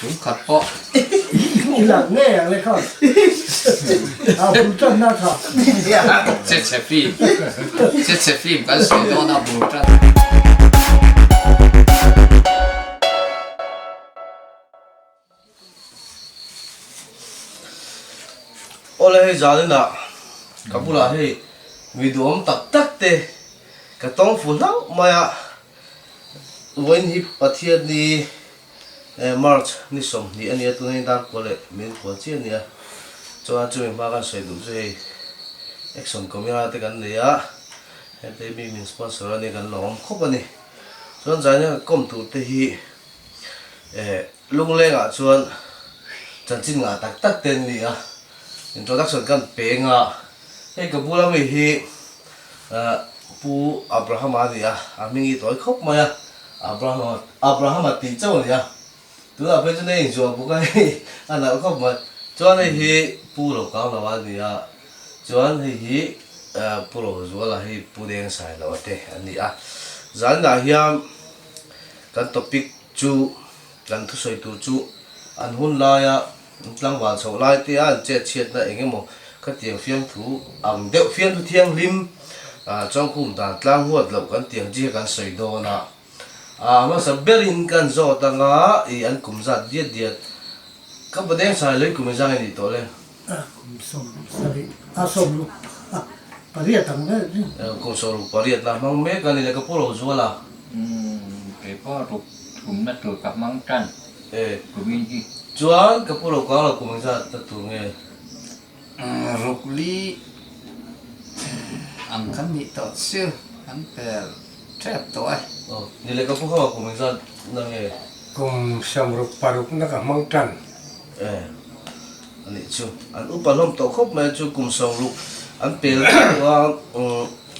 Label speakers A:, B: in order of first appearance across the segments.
A: Tum khat pawh.
B: I lak ngei ang le kha. A bul tan na kha.
A: Che chhe film. Che chhe film kan sawi dawn a bul tan.
C: Awle hei zaninah ka bulah hei mi duhawm tak tak te ka tawng fu hlauh mai a, vawiin hi Pathianni March ni 20 a nia tuna hi darkua leh min kual chiah a nia, chuan chumi hma kan sawi duh chu hei action camera te kan nei a, hete mi min sponsor a nia kan lo awm khawp a ni, chuan zanin ka kawm tur te hi Lunglengah chuan chanchin ngah tak tak te an ni a, introduction kan peng a, hei ka bula mi hi Pu Abrahama a ni a, a hming hi tawi khawp mai a, Abrahama Abrahama tih chauh a ni a, tunah phei chuan hei inzuah bawk a hei a nalh khawp mai, chuan hei hi Pu Rokangloa a ni a, chuan hei hi Pu Rozuala hei Pu Dengsailoa te an ni a, zaninah hian kan topic Chu kan thusawi tur chu an hun laia an tlangval chhoh lai te a an chet chhiatna eng emaw khatiang fiamthu ang deuh fiamthu thianghlim chawngkhum dan tlang huat loh kan tiang chi kha kan sawi dawn a. A hmasa berin kan zawt anga i an kum zat diat diat ka Padeng sai lei kum engzang i nih tawh le?
B: A kum 78 a 68 ang vel chu.
C: Kum 68 na hmang mek a ni le ka pu lo zual a.
A: Umm kei pawh ruk thumna tur ka hmang tan kumin hi.
C: Chuan ka pu lo kang lo kum engzat na tur nge?
A: Ruk li ang kan nih tawh chu kan pel tep tawh e.
C: Aw ni le ka pu kha kum engzat na nge?
D: Kum 66 na ka hmang tan.
C: E a nih chu an upa hlawm tawh khawp mai chu kum 60 an pel tawh a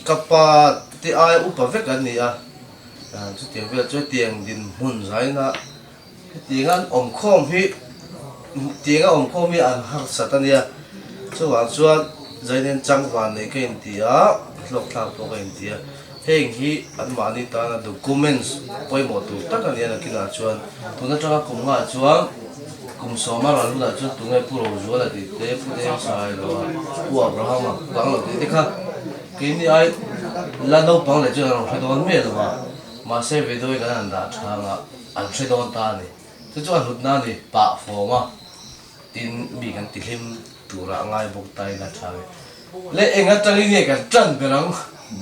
C: ka pa te aia upa vek an ni a chutiang vel chu hetiang dinhmun zaina hetiang an awm khawm hi tiang a awm khawm hi an harsat a nia chuvang chuan zainen changvan nei ka inti a hlawk thlak pawh ka inti a heng hi anmahni tana documents pawimawh tur tak a ni a nakinah chuan tun atanga kum nghah chuan Kum sawma ral hunah chuan tunge Pu Rozuala tih te, Pu Dengsailo a, Pu Abrahama kang lo tih te kha keini ai la naupang leh chuan an rawn hre dawn miah lo a, mahse video hi kan han dah thang a, an hre dawn ta a ni. Chu chu a hlutna a ni, pah fawm a, tin mi kan ti hlim turah a ngai bawk ta in a tha ve. Le eng atangin nge kan tan ber ang?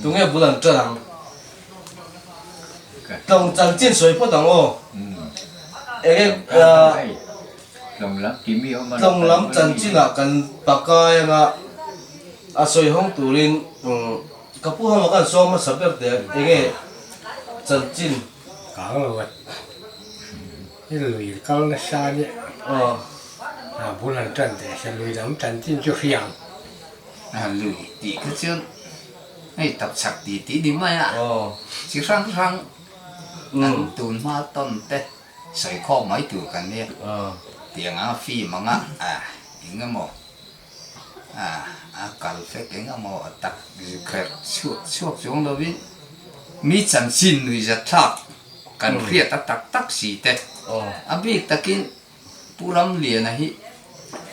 C: Tunge bul an tan ang? Tlawng chanchin sawi phawt ang aw. Enge tlawng lam chanchinah kan pakai anga a sawi hawng turin ka pu hama khan sawm hmasa ber teh enge chanchin.
D: Kang lo a i lui kal nasa nia a bul an tan teh se lui lam chanchin chu hriang.
A: Lui tih kha chuan Hei tapchhak ti ti ni mai a, chi hrang hrang kan tun hma tawn te sawi khawk mai tur kan nia. Tiang anga film anga eng emaw a kal fek eng emaw tak kherh chhuak chhuak chuang lovin mi chanchin nuihzat thlak kan hriat a tak tak si te a bik takin Pu Ramliana hi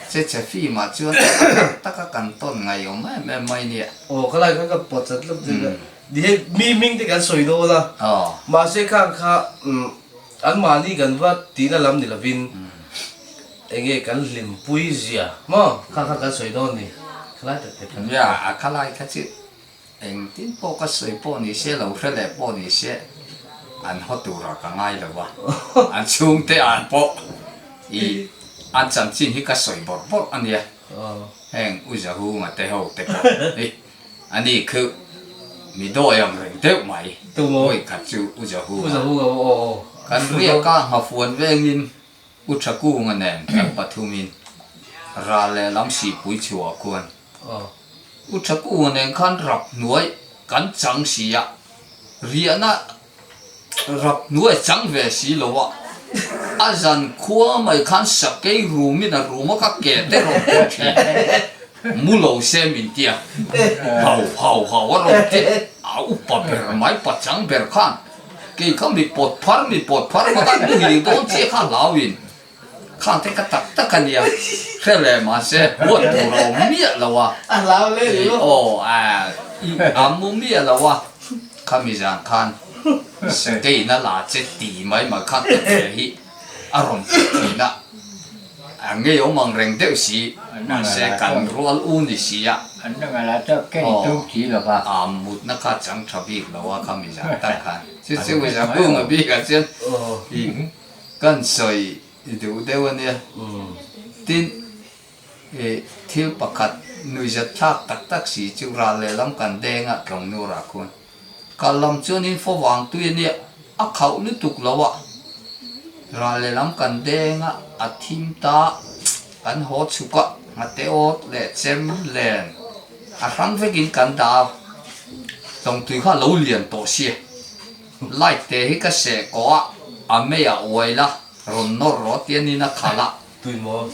A: che che film ah chuan tak tak a kan tawn ngaih awm em em mai nia.
C: Aw ka lai khan ka pawt chat hlawp che ka ni hei mi hming te kan sawi dawn a mahse khang kha an mahni kan va tihna lam ni lovin enge kan hlimpui zia maw khang kha kan sawi dawn ni khalai tak te khan.
A: Nia a khalai kha chu Engtin pawh ka sawi pawh ni se, lo hre leh pawh ni se, an haw turah ka ngai lo a, an chhungte an pawh i an chanchin hi ka sawi bawrh bawrh a nia, heng U Zahunga te ho te pawh hi a ni khu mi dawi ang reng deuh mai, vawi khat chu U Zahunga kan riak a, nghafuan vengin U Thakunga nen kan pathumin ral leh lam sihpui chhuah khuan U Thakunga nen khan rap hnuai kan chang si a, riahna rap hnuai chang ve si lo a, a zan khua mai khan sakei rumin a rum a ka ke te rawn pawh thin, mu lo se min tia, hau hau hau a rawn ti a upa ber mai pachang ber khan. Kei kha mi pawt phar mi pawt phar emaw kan muhil dawn chiah kha hlauin. Khang te ka tak tak a nia, hre leh mahse huat tur a awm miah lo a.
C: A hlau le ni maw?
A: Aw, a mu miah lo a, khami zan khan sakei na la che ti mai mai khan ka ke hi a rawn ti thin a, a ngeiawm ang reng deuh si, mahse kan rual u ni si a. Aw, a mutna kha chang tha bik lo a khami zan tak khan. Chu chu Zakunga bikah chuan Kan sawi i duh deuh a nia. Tin, i thil pakhat nuihzat thlak tak tak si chu ral lehlam kan deng a Tlawmnurah khuan kal lam chuanin fo vang tui a nia, a khauh lutuk lo a. Ral lehlam kan deng a, a thim ta, kan haw chhuk a, nghate awt leh chem len a hrang vekin kan dah a, tlawngtui kha a lo lian tawh sia. Light te hi ka seh kawh a, a mei a uai la, rawn nawr rawh tia nin a khalh a,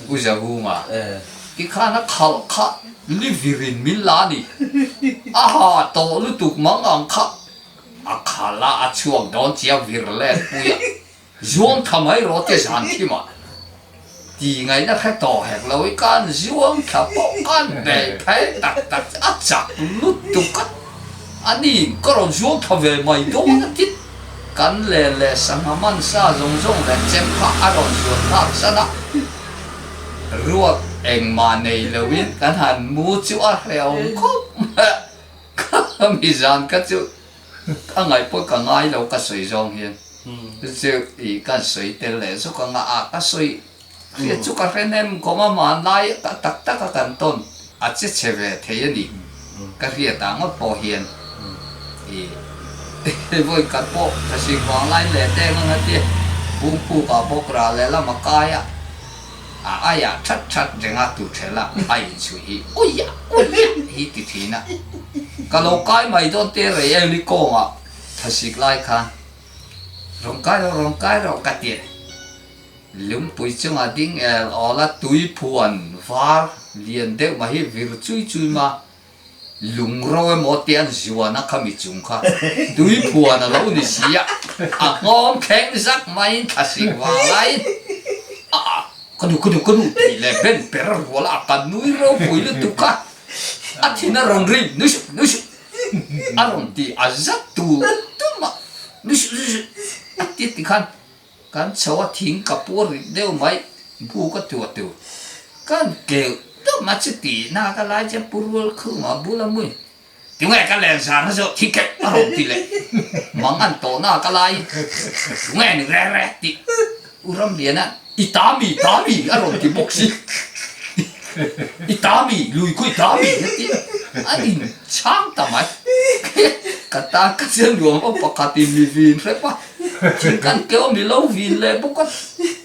A: U Zahunga ti khan a khalh kha livirin min la a ni, a ha tawh lutuk mang ang kha a khalh a, a chhuak dawn chia vir let pui a, zuang tha mai rawh tia zan thim a ti ngaihna hre tawh hek lo i khan zuang thla pawh khan bei phei tak tak a chak lutuk a, a ni ka rawn zuang thla ve mai dawn a tit kan len leh sangha man sa zawng zawng leh chem kha a rawn zuan thlak san a, ruak engmah nei loin kan han mu chu a hrehawm khawp mai a, ka mi zan kha chu Ka ngaih pawh ka ngai lo ka sawi zawng hian chu i kan sawi tel leh zuk anga a ka sawi hriat chu ka hre nem kawm a hmanlai ka tak tak a kan tawn a che chhe ve thei a ni ka hriat ah ngawt pawh hian i vawi khat pawh thlasik vang lai leh deng anga tia bungpuk ah bawk rah leh lam a kai a a aiah that that reng a tu thel a a inchhuih hi uia uia hi ti thin a ka lo kai mai dawn te rei eli kawngah thlasik lai khan rawn kai rawh rawn kai rawh ka ti lungpui chungah ding el awl a tui phuan var lian deuh mah hi vir chui chui ma Lung ro emaw te an zuan a khami chung kha tui phuan a lo ni si a, a nghawng thleng zak maiin thlasik vang laiin a a ka nu ka nu ka nu tih leh ben per a rual a, a kan nui ropui lutuk a, a thin a rawn ri nui suh nui suh a rawn ti a zat tur tum a nui suh nui suh a ti tikhan Kan chho a thing ka pu rit deuh mai, bu ka tuah tur. Kan keuh deuh a chu tih na ka lai chuan pu rual khum a bula mui. Tunge ka len zar na zawh thing keuh a rawn ti leh. Mang an tawh na ka lai tunge ni re re tih U Ramliana i ta mi ta mi a rawn ti bawk si. I ta mi lui khu i ta mi a ti a in chhang ta mai. Ka ta ka chian nuam a pakhat in mi vin hrep a. Thil kan keu mi lo vin leh bawk a,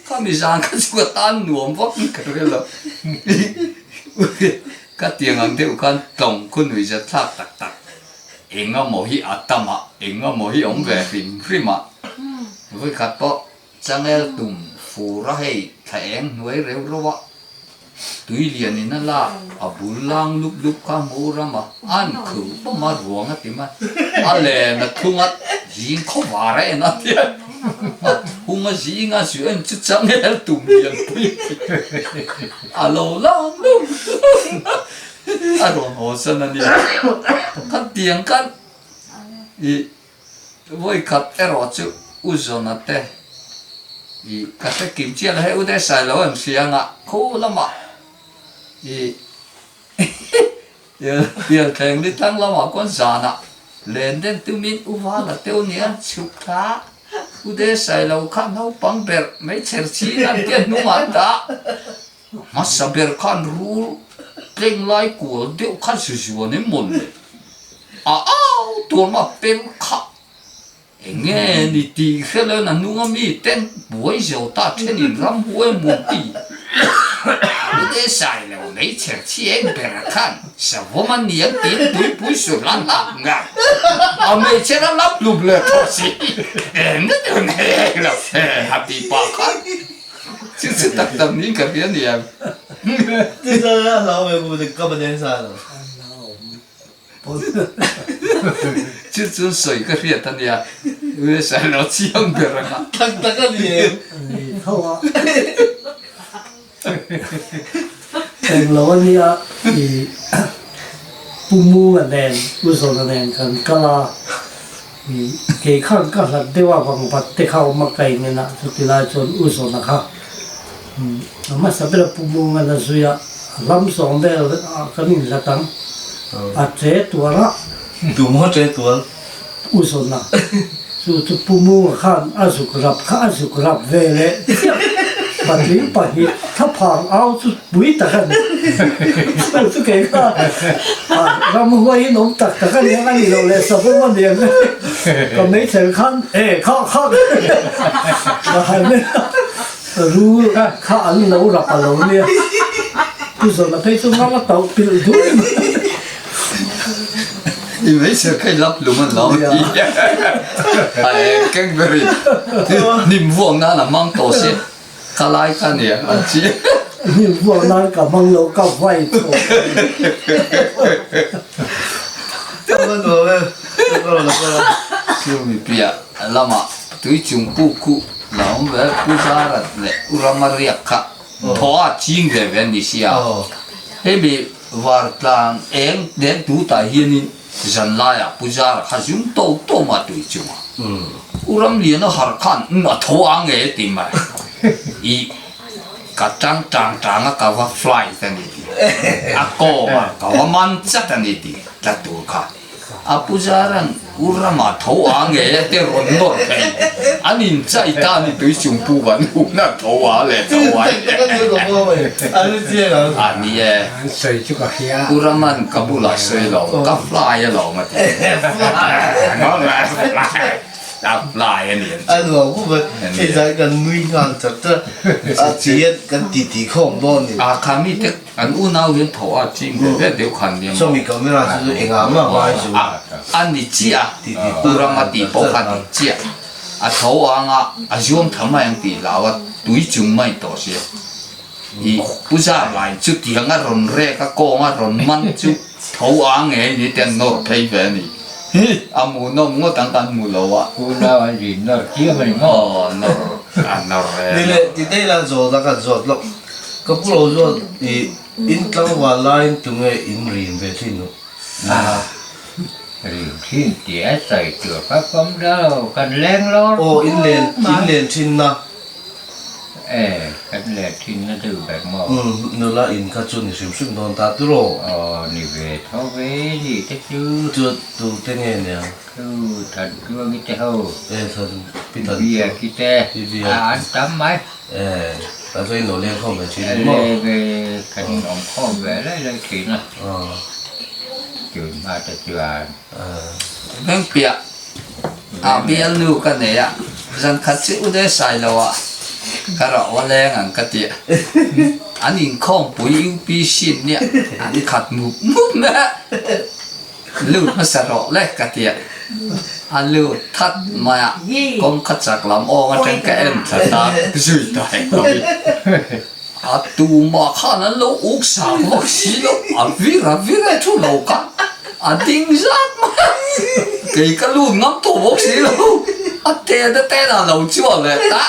A: kha mi zan kha chu ka tan nuam vak in ka hre lo. Ka tiang ang deuh khan tlawng khu nui zat thlak tak tak eng emaw hi a tam a, eng emaw hi awm ve hrim hrim a. Vawikhat pawh changel tum fur a hei thla eng hnuai reuh reuh a. Tui lian in a lak, a bul lang lup lup kha hmu ram a, an khur pawm a ruang a ti mai. A len a thung a, zing khaw var a en a tia, a thung a zing a zu en chu changel tum lian pui a lo lang lup lup a, a rawn haw san a nia. Khatiang khan i Vawi khat erawh chu U Zawna te i ka hre kim chiah lo hei U Desai lo em hria anga khu lamah i pialthleng ni tlang lamah khuan zanah len den tumin U Vala te u nia chhuk thla U Desai lo kha naupang ber hmeichher chin an tia hnungah dah hmasa ber khan rul tleng lai kual deuh kha zu zuan em mawn le. A au tur mah peng kha eng nge ni tih hre lo in a hnung a mi ten buai zo ta then in ram huai mun ti Ute sai lo meichher chi eng ber a khan savawm a niang tiin tuipui sur la lap ngai a meichher a lap hlum leh tawh si eng nge deuh nei lo he ha tih pah khan chu chu tak tak niin ka hria niang.
C: Tichuan a hlau ve kum ka banen sa lo.
A: Chu chu sawi ka hriat a nia, USA lo chiang ber ang a.
C: Tak tak a ni em?
B: Ni tho a. Englo a nia i Pu Munga nen U Zawna nen kan kal a, i kei khan ka hlat deuh a vangvat te kha awm a ka inen a, chuti lai chuan U Zawna kha a hmasa ber a Pu Munga'n a zui a, hlam sawm vel ah kan inhlat ang, a che tuar a.
C: Tu maw che tuar?
B: U Zawna chu chu Pu Munga khan a zuk rap kha a zuk rap ve leh chiah. Patling pahnih thlaphang au chu pui tak a ni. Chu chu kei kha ramhuaiin awm tak tak a ni ang a ni loh leh savawm a ni ang ka meichher khan e kha kha ka han en a, rul kha an lo rap a lo nia. Pu Zawna phei chu ngam a tauh pilh dul mai.
A: I hmeichhe kha i lap lum an lo ti a eng keng ber in hnim vuak nan a hmang tawh si ka lai ka nia an ti.
B: Hnim vuak nan ka hmang lo ka vai tawh.
A: Chu mipiah lamah tui chung puk khu la awm ve Pu Zara leh U Rama riak kha thaw a ching ve ve ni sia hemi Vartlang eng nen tutah hianin zan laiah Puzara kha zum to to ma tui chunga U Ramliana har khan um a tho ang e ti mai i ka tang tang tang a ka va fly ta ni ti a kawng a ka va man chat a ni ti tla tur kha. A Pujaran U Rama tho a nge te rawn nawr thei an in chai ta ni tui chung pu van hun a tho a leh tho ai a ni e. U Raman ka bulah sawi lo ka fly a lawm a ti a fly a ni an
C: A nuam khawp mai hei zai kan nui nghal chak chak a chian kan titi khawm dawn ni.
A: A kha mi te An unau hian tho a ching ve ve deuh khan nia maw?
C: Sawmi camera chu chu engah mah ngai chu.
A: A ni chiah a, Pu Rama tih pawh kha dik chiah. A tho ang a, a zuam tha mai ang tih hlau a, tui chung mai tawh sia. I Pu Zar lai chu tiang a rawn rek a, kawng a rawn man chu tho ang nge ni te an nawr phei ve a ni. Hi, a hmuhnawm ngawt ang kan hmu lo a.
D: Unau an zin nawr chiam a ni maw?
A: Aw, nawr, a nawr e.
C: Ni leh, ti daih la zawt a kan zawt lawk. Ka pu lo zawt i in tlangval laiin tunge in rim ve thin u?
D: Rim thin tih a sawi tur kha kawm lo, kan leng lawr
C: Aw, in len, in len thin na.
D: E, kan len thin na deuh ber maw?
C: Umm, nula in kha chu ni hrim hrim dawn ta tiraw?
D: Aw, ni ve tho ve ni te chu.
C: Chu tu te nge niang?
D: Chu than chuangi te ho.
C: E, than, pi than.
D: Biaki te, a an tam mai.
C: E, ta chuan in lo leng khawm ve thin ni maw?
D: Leng ve, kan in awm khawm ve lai lai thin a. Tun hma te chuan.
A: Veng piah ah bialnu ka nei a, zan khat chu u de sai lo ah ka rah wa leng ang ka ti a. An inkhawmpui UPC nia an khat mup mup mai a. Lut hmasa rawh le ka ti a, a lut that mai a, kawngka chak lam awng atang ka en thla ta zui ta hek lo i. A tumah khan an lo uk sak vak si lo, a vir a vir e thu lo kha a ding zat mai a, kei ka lut ngam tawh bawk si lo, a ten a ten a lo chhuak leh ta,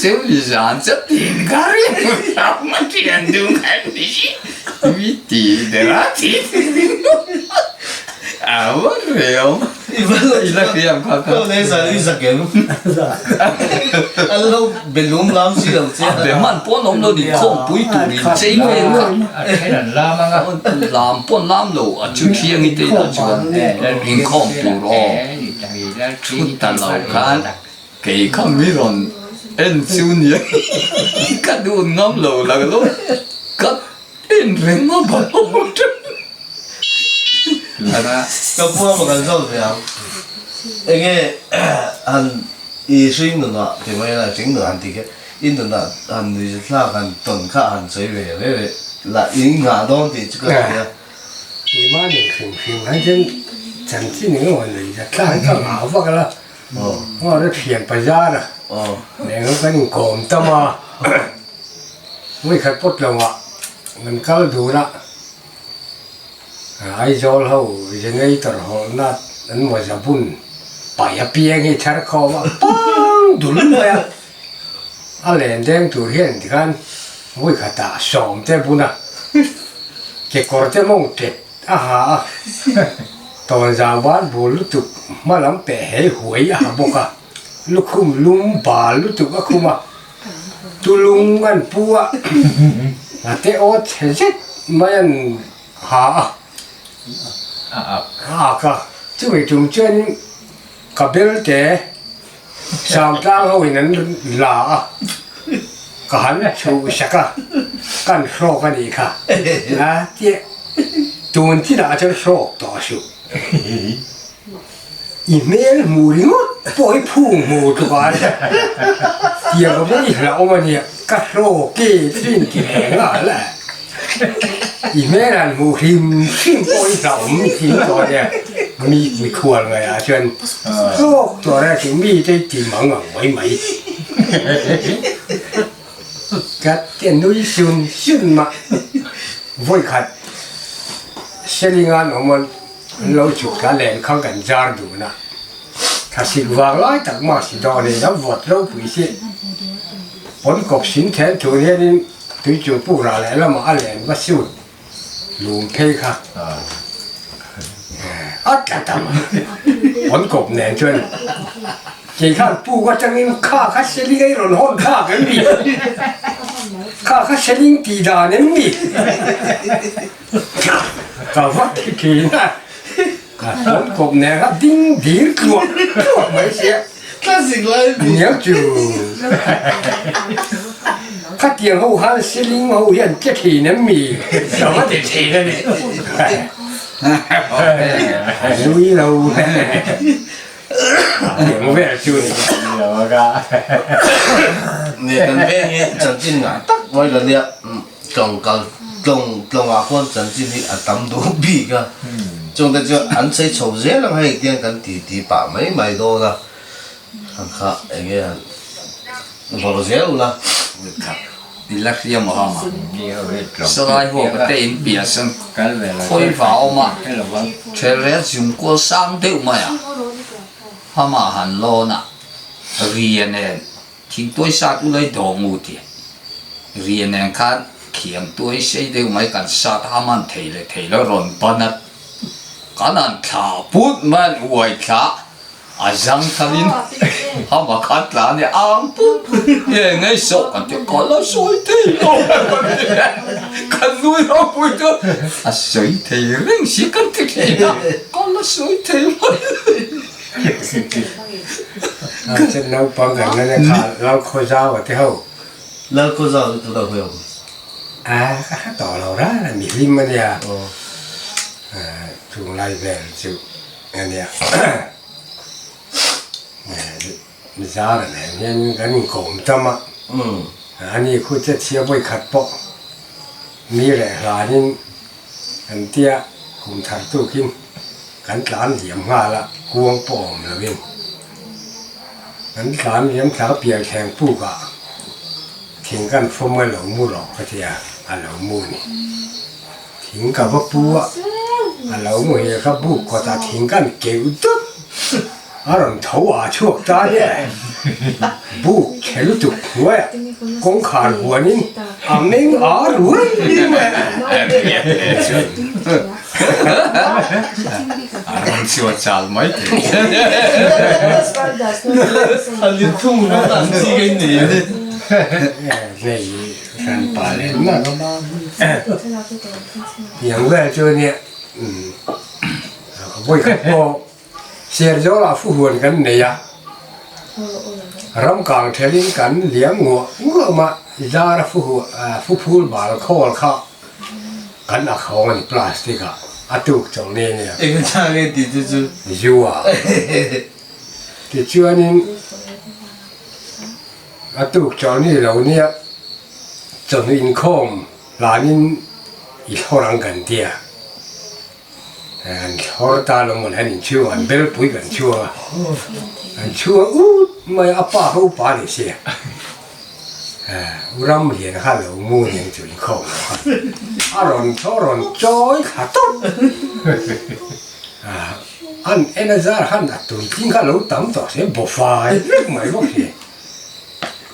A: chumi zan chu tin ka ring ram a thian dun kha ni si, mi ti der a thi a va reu i la hriam kha kha.
C: Aw le zan i zakem an lo be lum lam si lo che.
A: A be hman pawn awm lo ni khawmpui tur in chei vel kha.
D: A then an lam ang a.
A: Lam pawn lam lo a chu thiang i te inah chuan inkhawm tur aw thut ta lo khan. Kei kha mi rawn en chu nia ka duh ngam lo la lo ka en reng a ba lo
C: Ka pua maw kan zawt ve ang. Enge han i hring nunah ti mai la hring nunah han ti kha i nunah han nui thlak han tawn kha han sawi ve ve ve la i nghah dawn tih chu ka hria.
D: Keimah nen hrim hrim han chuan chanchin eng emaw nei thlak hi ka nghah vak la. Aw ri thian bazar a eng kan inkawm tam a vawikhat pawt lo ah kan kal dun a Aizawl ho generator hawlh na an mawza bun paih apiang hi thar khawm a pang dul mai a a len deng tur hian tikhan. Vawi khatah sawm te bun a, kekawr te mawng tet a ha a, tawnzau ban bul lutuk hma lam peh hei huai a ha bawk a, lukhum lum bal lutuk a khum a, tulung an pu a, a te aw chhe zet mai an ha a, a ak a, chumi tum chuanin ka belte Samtlang ho in an la a, ka han chhuh sak a, kan hrawk a nih kha a tia tun chinah chuan hrawk tawh suh. I hmel hmu ringawt pawh hi phung hmu tluk a nia, tiang awm i hlauhawm a nia, ka hrawk e te chu inti leh nghal a, i hmel han hmuh hrim hrim pawh hi hlauhawm thin tawh a nia, mi mikhual ngaiah chuan. Tawk tawh reng chu mi te ti mang ang mai mai. Ka ti nui sun sun mah. Vawi khat Selinga an awm a, an lo chhuk thla len khang kan zar dun a. Thlasik vang lai tak mah si dawn in a vawt ropui si. Pawn kawp sin then thun hianin tui chung puk rah leh lamah a len va sut. Lung phei kha a tla ta mai. Pawn kawp nen chuan kei khan puk atangin kha kha seling a i rawn hawn thlak em ni? Kha kha seling tih dan em ni? Ka va ti thin a, pawn kawp nen kha ding dir tluah tluah mai sia. Niang chu khatiang ho khan ceiling ho hi an che thin em mi? Ka va ti thin a ni. A nui lo tiang vel chu ni.
C: Nge kan veng hi chanchin ngah tak mai la nia tlawng kal tlawng tlawngah khuan chanchin hi a tam duh bik a chungte chu an chei chho zel ang hei tiang kan ti ti pah mai mai dawn a. Ang kha eng nge han vawrh zel ula.
A: I la hria maw hama? Salai ho ka te in piahsan khawi va awm a, thelrel zung kual sang deuh mai a, hama han lawn a, ria nen thingtuai sat ulai dawng u ti ria nen khan khiang tuai sei deuh mai kan sat a, hama han thei leh thei lo rawn ban a, kan han thlah put mai an uai thlah. A zang thalin hama khan tla ania ang pum nge ngei sawh kan ti ka la sawi thei lo kan ti kan nui ho pui chu a sawi thei reng si kan ti thin a ka la sawi thei lo
D: Chen naupang kan la nia kha Lalkhawzau a ti ho.
C: Lalkhawzau chu tunah khawi awm?
D: A ka hre tawh lo rang a mi hlim ania chunglai vel chu. Ania zara nen hian kan inkawm tam a, ani khu che chhia vawi khat pawh mi reh hlanin kan tia kum thar tukin kan tlan liam nghal a, kuang pawh awm lovin kan tlan liam thla pian thleng pukah thing kan fawm a lo mu rawh ka tia a lo mu ni. Thing ka va pu a, a lo muhil kha buk kawtah thing kan keuh dawt a rawn tho a chhuak ta nia buk chhe lutuk hnuaiah kawngkhar huanin a meng ar ruai mai a.
A: A rawn chhuah chal mai thei.
D: Kan pa leh mak tiang vel chu ania vawi khat pawh Serzawl ah fuhuan kan nei a, ram kang thelin kan liam nguah nguah mah zara fuphul bal khawl kha kan ak hawng a ni plastic ah a tuk chawlh nen nia.
C: Eng chang nge tih chu chu?
D: Zu ah. Tichuanin. A tuk chawlh ni lo nia chawhnu inkhawm hlanin i thlawr ang kan ti a, an thlawr ta lo mawle an inchhung an belpui kan chhuang a, an chhuang ut mai a, a pa kha upa ni si a, u Ramliana kha lo mu nen chu inkhawm lo kha a rawn thaw rawn chawi thla tawp a, an en a zar khan a tuitling kha lo tam tawh si a, bawfai vek mai bawk si.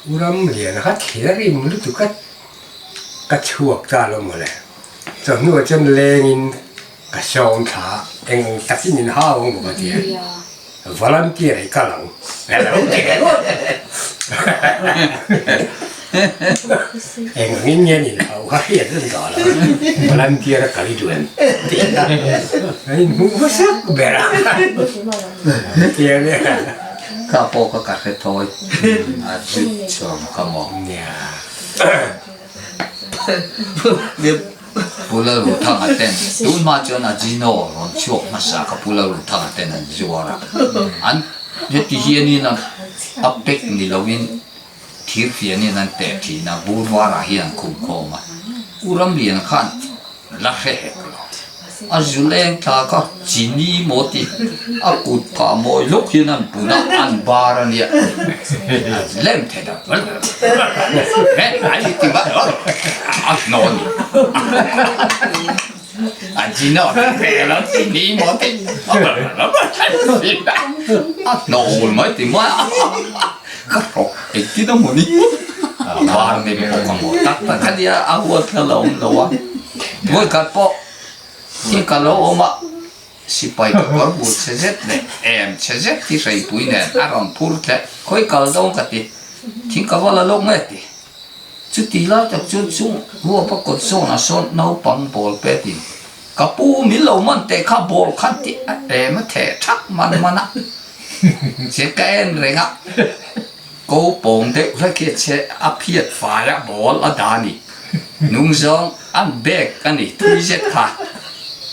D: U Ramliana kha thil a rim lutuk a, Ka chhuak ta lo mawle. Chawhnuah chuan lengin ka sawm thla a, eng ang takin in hau ang maw ka ti a, volunteer hi kal ang a lo ti ringawt. Eng angin nge an inhau kha hriat reng tawh lo, volunteer a kal i duh em tih kha an inhmuh hmasak ber a tia nia.
A: Ka pawh ka ka hre thawi a zut chhuang kha maw.
D: Nia.
A: Pu Lalruthanga ten tun hma chuan a Gino rawn chhuak hmasa kha Pu Lalruthanga ten an zuar a, an heti hianin a pack ni loin thir fianin an teh thin a, bur varah hian an khum khawm a, U Ramliana khan la hre hek lo. A zu leng thla kha chini maw ti a kut phah mawi lawk hian an pun a, an bar a nia. A lem thei ta he ti va a hnaw a ni. A chino ti ve lo chini maw ti a hnaw ul mai ti mai a ka hrawk engtin a maw ni. Var nem bawk a maw tak tak a nia a huat thla la awm lo a. Vawikhat pawh hi ka lo awm a, sipai ka kawr bul chhe zet leh em chhe zet hi hreipui nen a rawn phur thleh khawi kal dawn ka ti, thing ka va la lawk nge ti. Chuti lai tak chuan chung huapa kawt zawnah sawn naupang ball pet in ka pu min lo man teh kha ball khan tih a em a theh thak man man a, che ka en reng a. Ko pawng deuh hlek hi a che a phiat fai a ball a dah a ni. Nung zawng an bag a ni thui zet kha.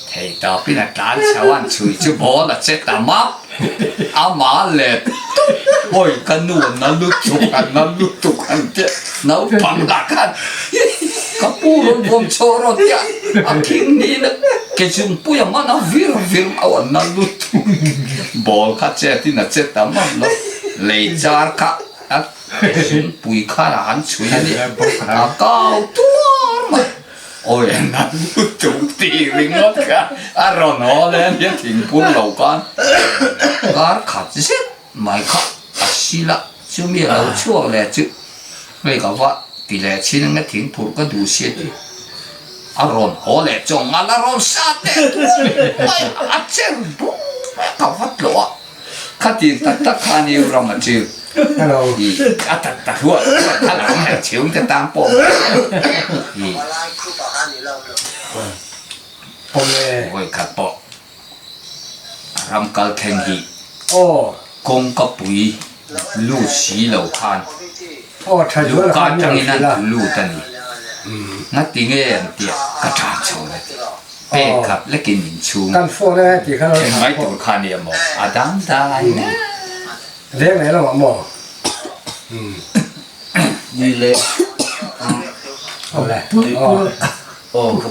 A: Thei tawpin a tlan chho a an chhui chu ball a che ta map. Amah let tup awi ka nu an na lutuk an na lutuk an tia naupang lah khan ka pu rawn vawm chho rawn tia a khing niin a ke zungpui a man a vir vir mau an na lutuk ball kha chetin a che ta map lo. Lei char kha a zungpui khan a han chhui a ni, a kau tuar mai. Awi a na lutuk tih ringawt kha a rawn haw leh a nia thingpur lo khan kar khat zet mai kha a sil a, chumi a lo chhuak leh chu hei ka va ti leh chin anga thingphurh ka duh sia tih a rawn haw leh chu ang a la rawn sat leh tuar mai a cher bur mai a ka va tlawh a. Khatin tak tak khan i ram a chu i a tak tak huat huat kha lo hmel chhung te tan pawh i vawi khat pawh ram kal thleng hi kawngka pui lut si lo khan luhka atangin an tlu lut a ni. Ngatinge an tia ka tan chho le. Pek khat lekin in chhung thleng mai tur kha nia maw a dang dai mek.
D: Veng leh lamah maw?
C: Ni leh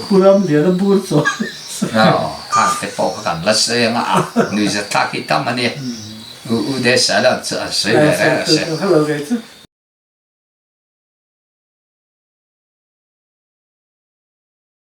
B: Pu Ram Lian a bur chuan.
A: Khan te pawh kha kan la seng a, nuihzat thlak hi tam a nia. U U Desa lah chu a sawi ve reng a se.